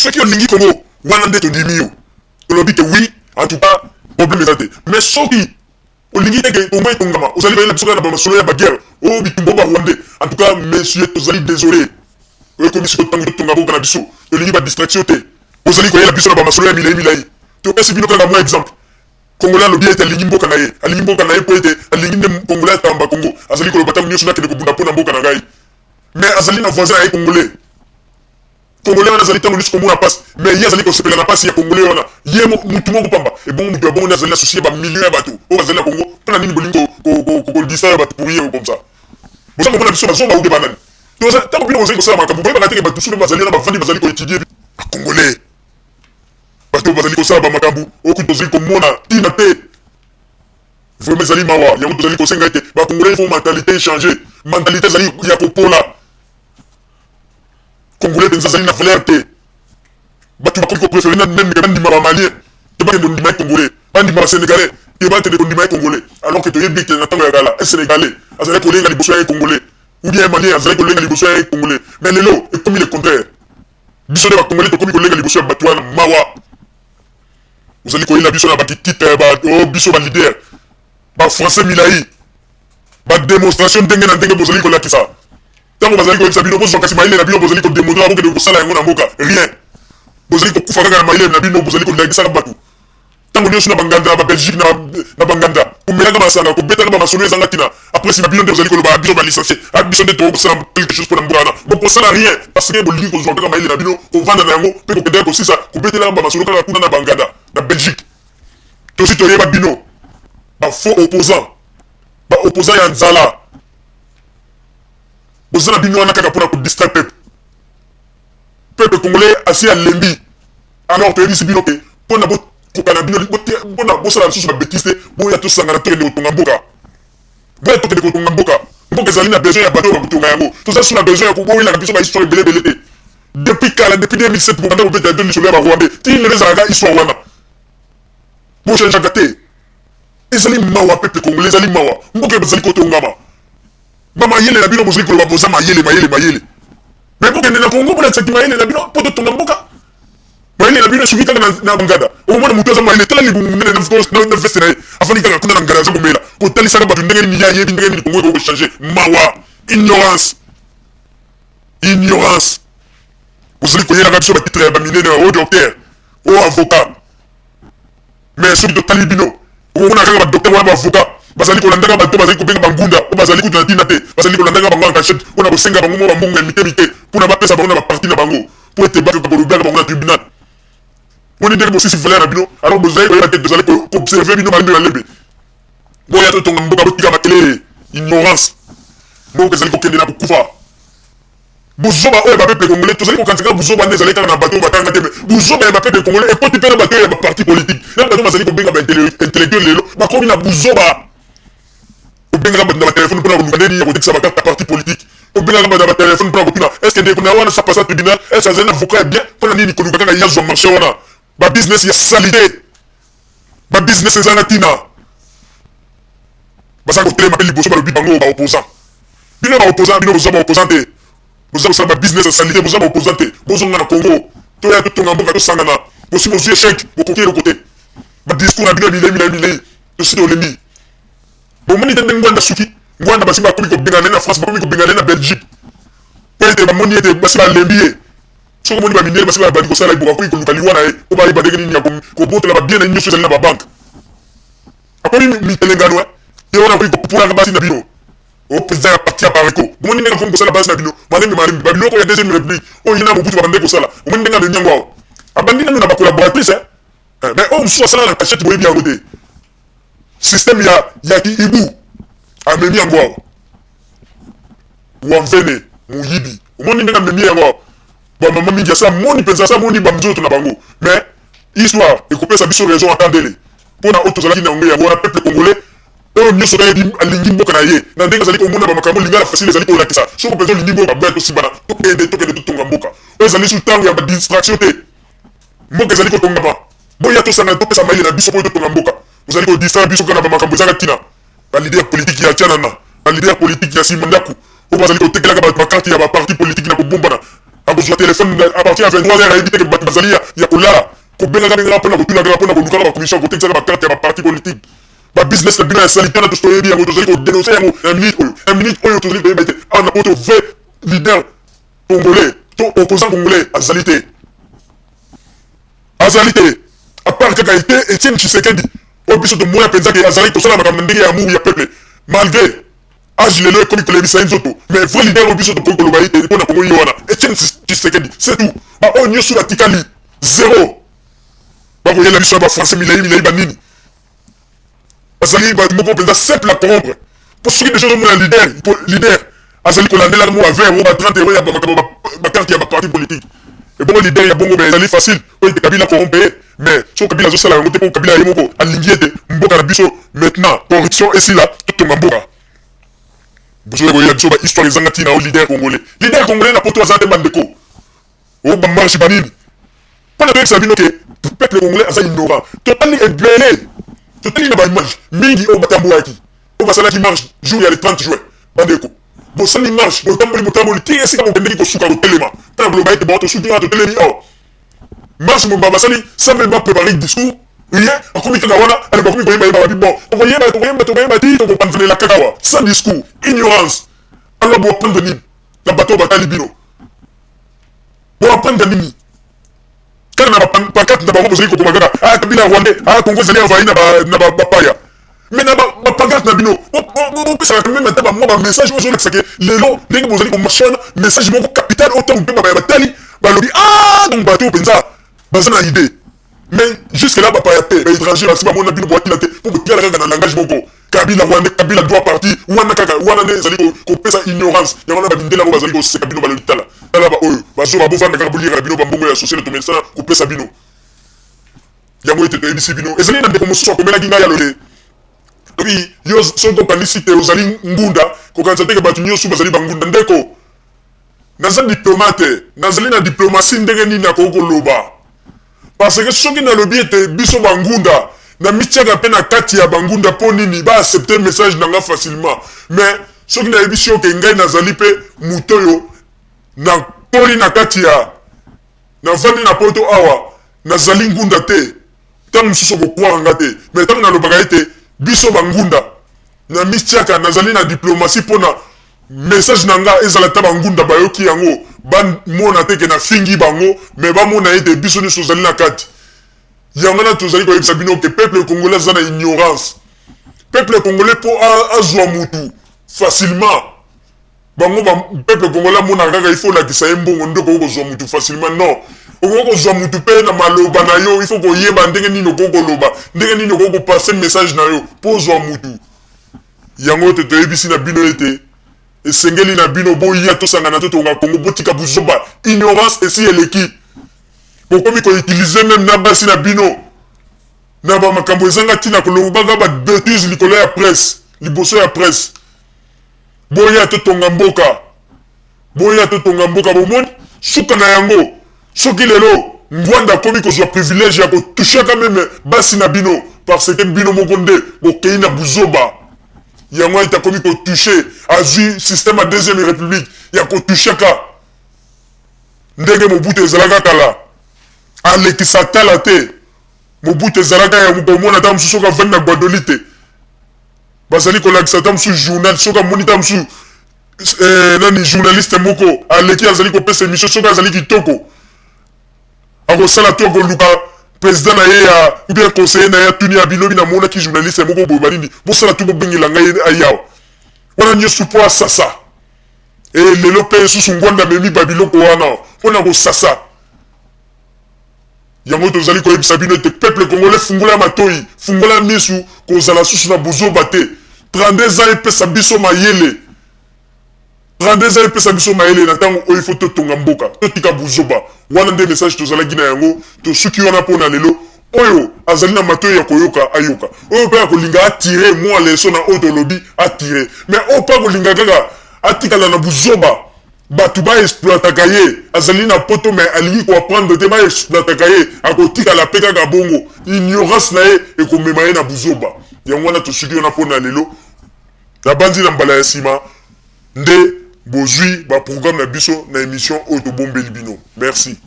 Soki olingi Congo, wana nde tondimi yo. Tolobi ke oui, en tout cas, problème eza te. Mais soki olingi te ke Congo etongama, ozali koyela biso kaka na bamasolo ya baguerre, oyo bitumba oyo ba Rwandais. En tout cas, monsieur, tozali désolé. Oyo ekomi sikoyo ntango totonga mboka na biso. Tolingi ba distraction te. Bozali koyela biso na bamasolo ya milai milai. Topesi bino kaka mwa exemple. Congolais alobi ete alingi mboka na ye. Alingi mboka na ye mpo ete alingi nde Congolais atamba Congo. Azali koloba ntango nyonso nakende kobunda mpo na mboka na ngai. Mais azali na voisin na ye Congolais. Congolais wana azali ntango nyonso komona mpasi, mais ye azali kosepela na mpasi ya Congolais wana. Ye mutu moko pamba. Ebongo mutu ya bongo nde azali na souci ya ba millions ya bato oyo bazali na Congo. Mpo na nini bolingi kodistraire bato pour rien comme ça? Boza komona biso bazoba ou bien banani? Ntango bino bozali kosala makambo, boyebaka te ke bato mosusu mpe bazali wana bavandi bazali koetudie ba Congolais. Bato oyo bazali kosala bamakambo oyo kutu tozali komona ntina te. Vraiment ezali mawa. Yango tozali kosenga ete ba Congolais il faut mentalité echanger. Mentalité ezali ya kopola. Congolais mpenza azali na valeur te. Bato bakoki koprefere na meme ke bandima ba Malien te bakende kondima ye Congolais, bandima ba Senegalais te bakende kondima ye Congolais. Alors que toyebi ete na ntango ya kala un Senegalais azalaki kolenga liboso ya ye Congolais ou bien un Malien azalaki kolenga liboso ya ye Congolais. Mais lelo ekomi le contraire. Biso nde ba Congolais tokomi kolenga liboso ya bato wana. Mawa. Ozali koyela biso na ba titre ya ba oh biso ba leader ba français milayi ba demonstration ndenge na ndenge bozali kolakisa. Tango bazali koyebisa bino bozwa kasi mayele na bino bozali ko demontrer bokende kosala yango na mboka rien. Bozali kokufa kaka na mayele na bino bozali kolakisaka batu tango nionso na ba nganda na ba Belgique na na ba nganda komelaka masanga kobetaka ba masolo ezanga tina après sima bino nde bozali koloba biso ba licencie ah biso nde tokoki kosala quelque chose pona mboka wana bokosala rien parce que bolingi kozwa kaka mayele na bino kovanda na yango pe kokendaka kosisa kobetelaka ba masolo kaka kuna na ba nganda na Belgique. Tosi toyeba bino ba faux opposants ba opposants ya nzala. Boza na bino wana kaka pona ko distraire peuple. Peuple congolais asi alembi. Alors toyebisi bino ke pona bokoka na bino pona bosala lisusu ba betise te, boya tosangana tokende kotonga mboka. Boya tokende kotonga mboka. Mboka ezali na besoin ya bato oyo bakotonga yango. Toza lisusu na besoin ya kobowelaka biso ba histoire ebele ebele te. Depuis kala, depuis 2007 bobanda kobeta biso lisolo ya ba rwandais. Ti lelo ezalaka histoire wana. Bo changeaka te. Ezali mawa peuple congolais, ezali mawa. Mboka ezali kotongama. Ba mayele na bino bozali koloba boza mayele mayele mayele. Mais bokende na Congo bolakisa ki mayele na bino po totonga mboka. Mayele na bino esuki kaka na, na ngada. Okomona moto aza mayele tala libumu monene na, na veste na ye. Afandi kaka kuna na ngada aza komela. Kotalisaka bato ndenge nini ye ayebi ndenge nini Congo ekoki kochanger. Mawa, ignorance. Ignorance. Bozali koyelaka biso ba titre ya ba minene o docteur, o avocat. Mais soki totali bino, okomona kaka ba docteur wana ba avocat bazali kolandaka bato bazali kobenga ba ngunda oyo bazali kutu na tina te, bazali kolandaka bango en cachette pona kosenga bango mwa ba mbongo ya mike mike pona bapesa bango na ba partie na bango po ete bakoka kolobelaka bango na tribunal. Boni ndenge bosisi valeur na bino, alors bozali koyeba te tozali ko observer bino malembe malembe. Boya totonga mboka, botika makelele, ignorance. Mboka ezali kokende na kokufa. Buzoba oyo ya ba peuple congolais tozali kokanisa kaka buzoba nde ezali kaka na bato oyo batanga te mais buzoba ya ba peuple congolais ekoti mpe na bato oyo ya ba parti politique na bato bazali kobenga ba intellectuel lelo bakomi na buzoba kobengaka bato na ba telefone mpona koluka ndenge nini ya kotekisa ba carte ya parti politique kobengaka bato na ba telefone mpona kotuna est ce que ndeko na wana sa passa tribunal est ce que azali na avocat ya bien mpona nini koluka kaka ye azwa marché wana ba business ya salite ba business ezanga ntina baza kotelema mpe liboso balobi bango ba opposant bino ba opposant bino boza ba opposant te boza kosala ba business ya salite boza ba opposant te bozonga na Congo toya totonga mboka tosangana bosi bozwi echec bokoki eloko te ba discours na bino ya milei milei milei tosi tolembi bomoni te nde Ngwanda suki Ngwanda basi bakomi kobengana ye na France bakomi kobengana ye na Belgique po ete bamoni ete basi balembi ye soki omoni ba mindele basi babandi kosala ye bokakoki koluka liwa na ye po bayeba ndenge nini ya kobotola ba bien na ye nyonso ezali na ba banque Akomi mitelengano eh. Ye wana akoki kopupolaka basi na bino. O president ya parti ya Pareco. Bomoni ndenge akomi kosala basi na bino. Malembe malembe. Ba biloko ya deuxième republique oyo ye na Mobutu babandaki kosala. Omoni ndenge amemi yango awa. Abandi nanu na ba collaboratrices eh. Eh, mais oyo mosusu asala na cachette boyebi yango te. Système ya ya ki hibou amemi yango awa. Wamvene moyibi. Omoni ndenge amemi yango awa. Ba mama mingi asa moni penza asa moni ba nzoto na bango. Mais histoire ekopesa biso raison ata ndele. Pona oyo tozalaki na yango yango wana peuple congolais oyo nioso ayebi alingi mboka na ye na ndenge azali komona ba makambo lingala facile ezali kolakisa soki penza olingi mboka boya tosimbana tokende tokende totonga mboka oyo ezali lisusu tango ya ba distraction te mboka ezali kotongama boya tosangana topesa mayele na biso po totonga mboka bozali ko distraire biso kaka na ba makambo ezanga tina ba leader politique ya tianana ba leader politique ya sima ndaku oyo bazali kotekelaka bato ba carte ya ba parti politique na kobombana. Akozwa telefone à partir ya 23 heures, ayebi te ke bato bazali ya kolala, kobengaka bengaka mpona kotuna kaka, mpona kolukaka bacommission, kotekisaka bacarte ya baparti politique. Babusiness na bino ya saleté wana, toyebi yango, tozali kodénoncer yango na minute oyo. Na minute oyo, tozali koyeba ete awa na poto, vrai leader congolais to opposant congolais azali te, azali te, à part kaka ete Etienne Tshisekedi, oyo biso tomona mpenza ke azalaki kosala makambo na ndenge ya amour ya peuple, malgré âge lelo ekomi kolebisa ye nzoto. Mais vrai leader oyo biso tokoki koloba ye te mpo na Kongo, ye wana Etienne Tshisekedi, c'est tout. Baoyo nyonso batikali, zéro. Bakoyela biso ya bafrançais milai milai, banini, bazali bato moko mpenza simple à corrompre. Mpo soki déjà ozomona leader, leader azali kolandela mo ba 20 euro, ba 30 euro ya makambo bacarte ya baparti politique, ebongo leader ya bongo, ezali facile oyo ete Kabila corrompre ye. Mais soki Kabila azosala yango te, mpo Kabila ye moko alingi ete mboka na biso maintenant corruption esila, totonga mboka. Bozoya koyela biso bahistoire ezanga ntina. O leader congolais, leader congolais na poto aza te. Bandeko, o bamarche banini mpona toyebisa bino ke peuple congolais aza ignorant. Totali ebele, totali na baimage mingi oyo batambolaki, oyo basalaki marche jour ya le 30 juin. Bandeko, bosali marche, botamboli, botamboli ti esika bokendeki kosuka, kotelema mpona koloba ete bon, tosuki wana, totelemi awa. Marche mobimba basali sans même bapréparer discours, rien. Akomi kaka wana, ale bakomi koyemba yemba, babi bon, tokoyemba, tokoyemba, tokoyemba ti tokopanzanela kaka awa, sans discours. Ignorance. Alors boapprendre nini na bato oyo batali bino? Boapprendre nini kaka na bapancarte na bango? Bozali kokoma kaka: "Ah, Kabila rwandais, ah, Congo ezali envahi na bapaya." Mais na bapancarte na bino, bopesaka même ata bamwa bamessage oyo ozolakisa ke lelo ndenge bozali komarche wana, message moko capital oyo ntango mpe babaya batali, balobi: "Ah, donc bato oyo mpenza baza na idée." Mais jusque là, bapaya te, baétranger basi bamona bino boakila te, mpo botiala kaka na langage moko: "Kabila rwandais, Kabila doit partir." Wana kaka wana nde ezali kopesa ignorance. Yango wana babindela yango, bazali koseka bino, balobi: "Tala, tala baoyo bazoba, bovanda kaka, boliaka bino bambongo ya sociale tomesana kopesa bino." Yango ete toyebisi bino. Ezali na ndeko mosusu akomelaki ngai, alole lobi: "Yo soki okanisi te ozali ngunda, kokanisa teke bato nyonso bazali bangunda." Ndeko, naza diplomate, nazali na diplomatie. Ndenge nini nakoki koloba? Parce que soki nalobi ete biso bangunda, namitiaka mpe na kati ya bangunda, mpo nini baaccepte message na nga facilement? Mais soki nayebisi yo ke ngai nazali mpe moto oyo nakoli na kati ya, navandi na poto awa, nazali ngunda te, ntango mosusu okokwaka nga te. Mais ntango nalobaka ete biso bangunda, namitiaka, nazali na diplomatie mpona message na nga ezala ta bangunda bayoki yango, bamona te ke nafingi bango, mais bamona ete biso nyonso ozali na kati. Yango wana tozali koyebisa bino ke peuple congolais aza na ignorance. Peuple congolais, mpo azwa mutu facilement, bango peuple congolais amonaka kaka il faut olakisa ye mbongo nde okoki kozwa mutu facilement. Non, okoki kozwa mutu mpe na maloba na yo. Il faut koyeba ndenge nini okoki koloba, ndenge nini okoki kopasser message na yo mpo ozwa mutu. Yango ete toyebisi na bino ete esengeli na bino boya, tosangana, totonga Kongo. Botika buzoba, ignorance esi eleki. Bokomi koutiliser même na basi na bino na bamakambo ezanga ntina, kolobaka babêtises likolo ya presse, liboso ya presse. Boya totonga mboka, boya totonga mboka. Bomoni suka na yango, soki lelo Ngwanda akomi kozwa privilège ya kotouchaka même basi na bino, parce que bino moko nde bokei na buzoba. Yango ete akomi kotouche, azwi système ya deuxième république ya kotouchaka ndenge Mobutu ezalaka kala. Alekisa tala te, Mobutu ezalaka ya komona ata mosusu soki avandi na Gbadolite te, bazali kolakisa ata mosusu journal, soki amoni ta mosusu nani, journaliste moko aleki, azali kopesa émission, soki azali kitoko, akosala to akoluka président na ye ya ou bien conseiller na ye, atuni ya bilobi: "Namonaki journaliste moko boye, banini, bosala tu bobengela ngai ayawa." Wana nyonso mpo asasa. E lelo mpe lisusu Ngwanda amemi babiloko wana mpona kosasa. Yango tozali koyebisa bino ete peuple congolais, fungola matoi, fungola misu, kozala susu na bozoba te. 32 ans epesa biso mayele, 32 ans epesa biso mayele. Na ntango oyo, ifo totonga mboka, totika buzoba. Wana nde message tozalaki na yango. Tosuki wana mpo na lelo. Oyo azali na matoi ya koyoka, ayoka. Oyo mpe akolinga atire mwa leçon na oyo tolobi, atire. Mais oyo mpe akolinga kaka atikala na buzoba, bato baexploitaka ye, azali na poto mais alingi koapprendre te, baexploitaka ye, akotikala mpe kaka bongo. Ignorance na ye ekomema ye na buzoba. Yango wana tosuki wana mpo na lelo. Nabandi na mbala ya nsima nde. Bozwi baprogramme na biso na émission oyo tobombeli bino. Merci.